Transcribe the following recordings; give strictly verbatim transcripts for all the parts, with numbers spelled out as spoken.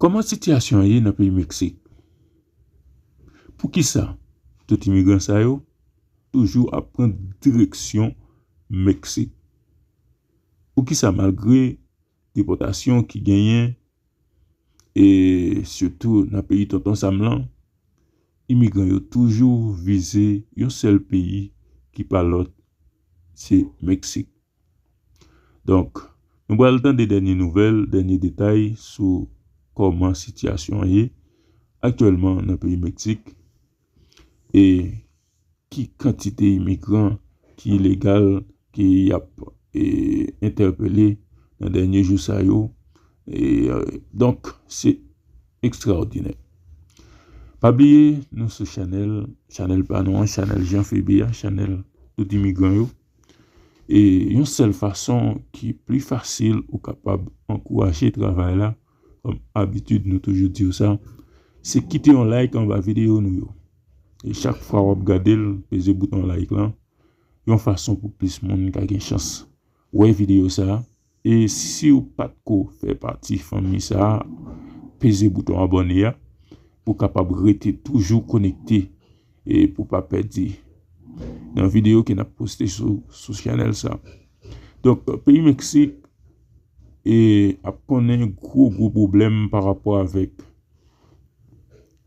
Kòman sitiyasyon an ye nan peyi Meksik? Poukisa tout imigran sa yo toujou ap pran direksyon Meksik? Poukisa, malgre depòtasyon ki genyen, e sitou nan peyi Tonton Sam lan, imigran yo toujou vize yon sèl peyi ki pa lòt, se Meksik. Donk, nou pral tande dènye nouvèl, dènye detay sou kòman sitiyasyon an ye aktyèlman nan peyi Meksik e ki kantite imigran ki ilegal ke y ap, e, entèpele nan dènye jou sa yo. E, e, donk, se ekstraòdinè. Pa bliye, nou sou chanèl, chanèl pa nou an, chanèl Jean Febe a, chanèl tout imigran yo. E yon sèl fason ki pli fasil ou kapab ankouraje travay la, kòm abitid nou toujou di w sa, se kite yon like anba videyo nou yo. E chak fwa w ap gade l, peze bouton like lan, yon fason pou plis moun ka gen chans wè videyo sa a. E si w pa t ko fè pati fanmi sa a, peze bouton abòne a pou w kapab rete toujou konekte e pou w pa pèdi nan videyo ke n ap poste sou, sou chanèl sa. Donk, peyi Meksik e ap konnen gwo, gwo pwoblèm pa rapò avèk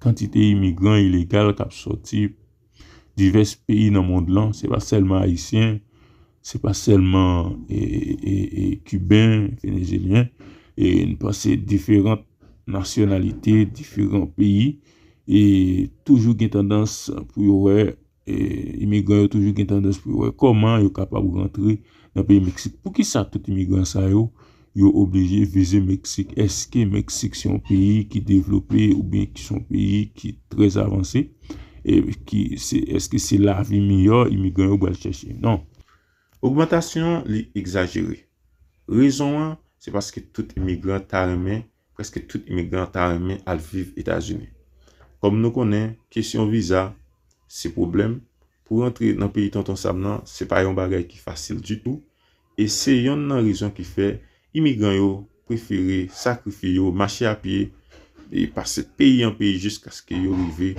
kantite imigran ilegal k ap sòti divès peyi nan mond lan. Se pa sèlman Ayisyen, se pa sèlman, e, e, e, Kiben, Venezyelyen, e n panse diferan nasyonalite, diferan peyi, e toujou gen tandans pou yo wè, e imigran yo toujou gen tandans pou yo wè kòman yo kapab rantre nan peyi Meksik. Poukisa tout imigran sa yo, yo oblije vize Meksik? Èske Meksik se yon peyi ki devlope oubyen ki se yon peyi ki trè avanse? E ki se, èske se lavi miyò imigran yo pral chèche? Non. Ogmantasyon an, li egzajere. Rezon an, se paske tout imigran ta renmen, prèske tout imigran ta renmen al viv Etazini. Kòm nou konnen, kesyon viza, se pwoblèm. Pou rantre nan peyi Tonton Sam nan, se pa yon bagay ki fasil ditou. E se yonn nan rezon ki fè imigran yo prefere sakrifye yo, mache a pye, e pase peyi an peyi jiskaske yo rive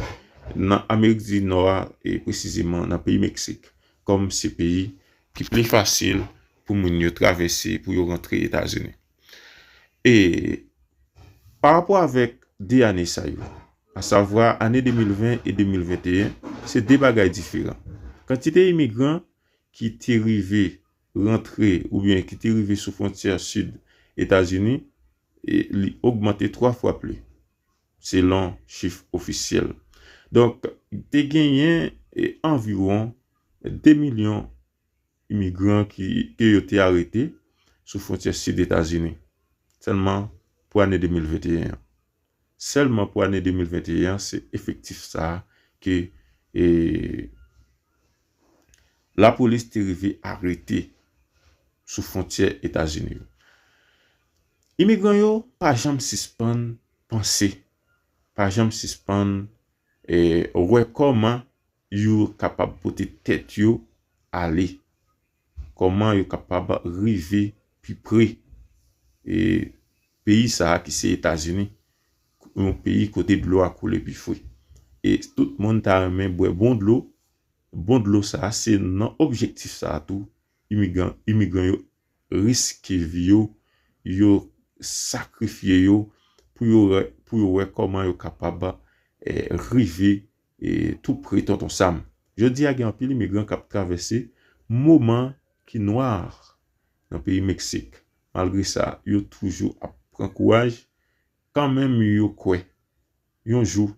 nan Amerik di Nò a, e presizeman nan peyi Meksik, kòm se peyi ki pi fasil pou moun yo travèse pou yo rantre Etazini. E pa rapò avèk de ane sa yo, asavwa ane de mil ven e de mil venteyen, se de bagay diferan. Kantite imigran ki te rive rantre oubyen ki te rive sou fwontyè sid Etazini, e li ogmante twa fwa plis, selon chif ofisyèl. Donk, te genyen, e, anviwon de milyon imigran ki, ke yo te arete sou fwontyè sid Etazini. Sèlman pou ane de mil venteyen an. Sèlman pou ane de mil venteyen an, se efektif sa a ke, e, lapolis te rive arete sou fwontyè Etazini yo. Imigran yo pa janm sispann panse, pa janm sispann, e, wè kòman yo kapab pote tèt yo ale, kòman yo kapab rive pi pre, e, peyi sa a ki se Etazini, yon peyi kote dlo a koule pi fre. E tout moun ta renmen bwè bon dlo. Bon dlo sa a, se nan objektif sa a tou, imigran, imigran yo riske vi yo, yo sakrifye yo pou yo wè, pou yo wè kòman yo kapab, e, rive, e, tou pre Tonton Sam. Jodi a, gen anpil imigran k ap travèse moman ki nwa nan peyi Meksik. Malgre sa, yo toujou ap pran kouraj, kanmenm yo kwè yon jou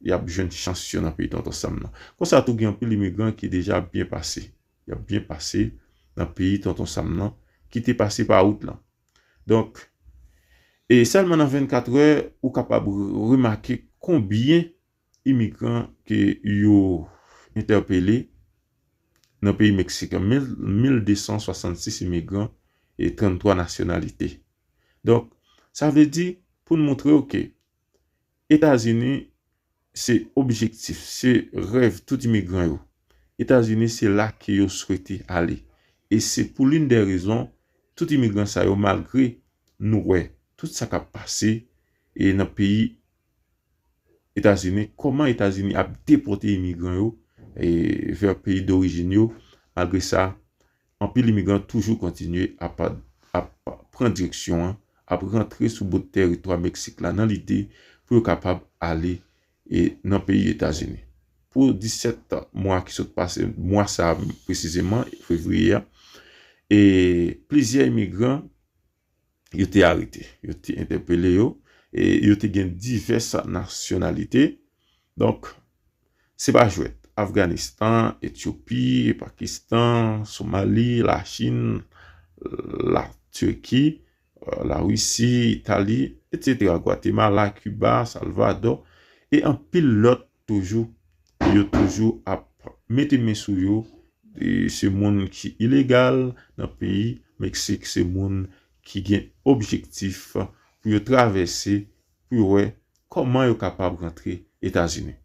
y ap jwenn chans yo nan peyi Tonton Sam nan. Konsa tou, gen anpil imigran ki deja byen pase. Y ap byen pase nan peyi Tonton Sam nan, ki te pase pa wout lan. Donk, e sèlman nan vennkat è, ou kapab remake konbyen imigran ke yo entèpele nan peyi Meksik. Mil, mil de san swasannsis imigran e tranntwa nasyonalite. Donk, sa vle di, pou n montre w ke Etazini se objektif, se rèv tout imigran yo. Etazini se la ke yo swete ale. E se pou l'une des raisons, tout imigran sa yo, malgre nou wè tout sa k ap pase, e nan peyi Etazini, kòman Etazini ap depòte imigran yo e, vè peyi dorijin yo. Malgre sa, anpil imigran toujou kontinye ap, ap pran direksyon an, ap rantre sou bout tèritwa Meksik la nan lide pou yo kapab ale e, nan peyi Etazini. Pou disèt mwa ki sot pase, mwa sa a presizeman, fevriye a, e plizyè imigran yo te arete, yo te entèpele yo, e yo te gen divès nasyonalite. Donk, se pa jwèt. Afganistan, Etyopi, Pakistan, Somali, Lachin, Latirki, Larisi, Itali, etsetera, Gwatemala, Kiba, Salvadò, e anpil lòt toujou, yo toujou ap mete men sou yo. E se moun ki ilegal nan peyi Meksik, se moun ki gen objektif pou yo travèse, pou yo wè kòman yo kapab rantre Etazini.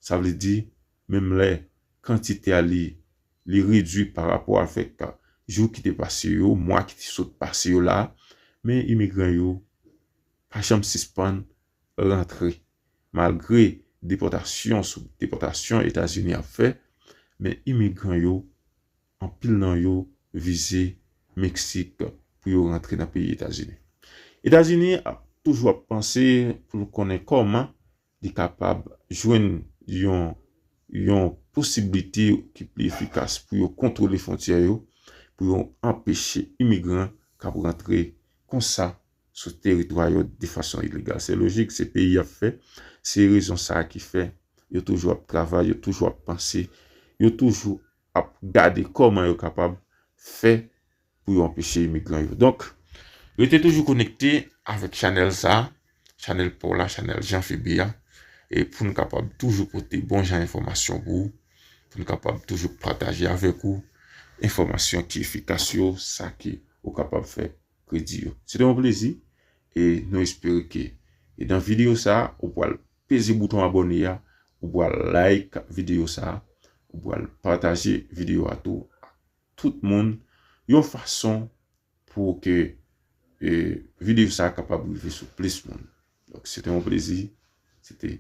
Sa vle di, menm lè kantite a li, li redwi pa rapò avèk jou ki te pase yo, mwa ki te sot pase yo la, men imigran yo pa janm sispann rantre. Malgre depòtasyon sou depòtasyon Etazini ap fè, men imigran yo, anpil nan yo vize Meksik pou yo rantre nan peyi Etazini. Etazini ap toujou ap panse pou l konnen kòman li kapab jwenn yon, yon posiblite ki pli efikas pou yo kontwole fwontyè yo, pou yo anpeche imigran k ap rantre konsa sou teritwa yo de fason ilegal. Se lojik, se peyi y ap fè. Se rezon sa a ki fè yo toujou ap travay, yo toujou ap panse, yo toujou ap gade kòman yo kapab fè pou yo anpeche imigran yo. Donk, rete toujou konekte avèk chanèl sa a, chanèl pa w la, chanèl Jean Febe a, e pou n kapab toujou pote bon jan enfòmasyon pou ou, pou n kapab toujou pataje avèk ou enfòmasyon ki efikas yo, sa ke ou kapab fè kredi yo. Se te yon plezi, e nou espere ke, e nan videyo sa a, ou pral peze bouton abòne a, ou pral like videyo sa a, ou pral pataje videyo a tou ak tout moun, yon fason pou ke, e, videyo sa a kapab rive sou plis moun. Donk, se te yon plezi, se te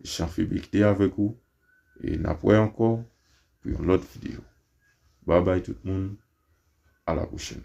Jean Febe ki te avèk ou, e n ap wè ankò pou yon lòt videyo. Babay tout moun, a la pwochèn.